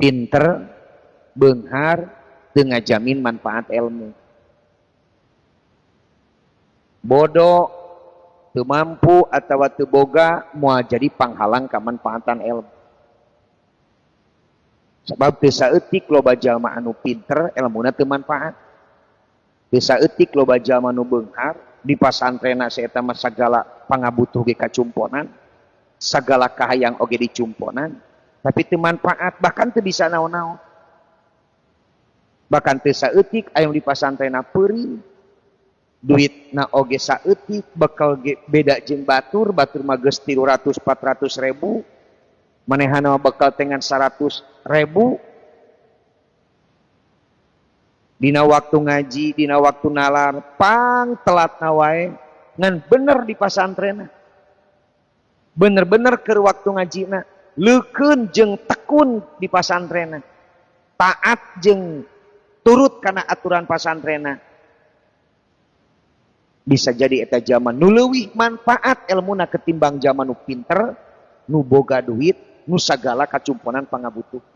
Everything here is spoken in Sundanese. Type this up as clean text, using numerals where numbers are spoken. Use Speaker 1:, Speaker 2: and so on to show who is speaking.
Speaker 1: Pinter, beunghar, teu ngajamin manfaat ilmu. Bodoh, teu mampu atawa teu boga moal jadi panghalang kamanfaatan ilmu. Sebab teu saeutik loba jalma anu pinter elmuna teu manfaat. Teu saeutik loba jalma anu beunghar di pasantrena saeta mah sagala pangabutuh ge kacumponan, sagala kahayang oge dicumponan, tapi teu manfaat, bahkan teu bisa naon-naon. Bahkan teu saeutik aya di pasantrena peurih, duitna oge saeutik, bekal ge beda jeung batur, batur mah geus 300 400 ribu, manehana mah bekal dengan 100 ribu. Dina waktu ngaji, dina waktu nalar, pang telat wae, ngan bener di pasantrena. Bener-bener keur waktu ngajina, leukeun jeung tekun di pasantrena. Taat jeung turut kana aturan pasantrena. Bisa jadi eta zaman nu leuwih manfaat elmuna ketimbang zaman nu pinter, nu boga duit, nu sagala kacumponan pangabutuh.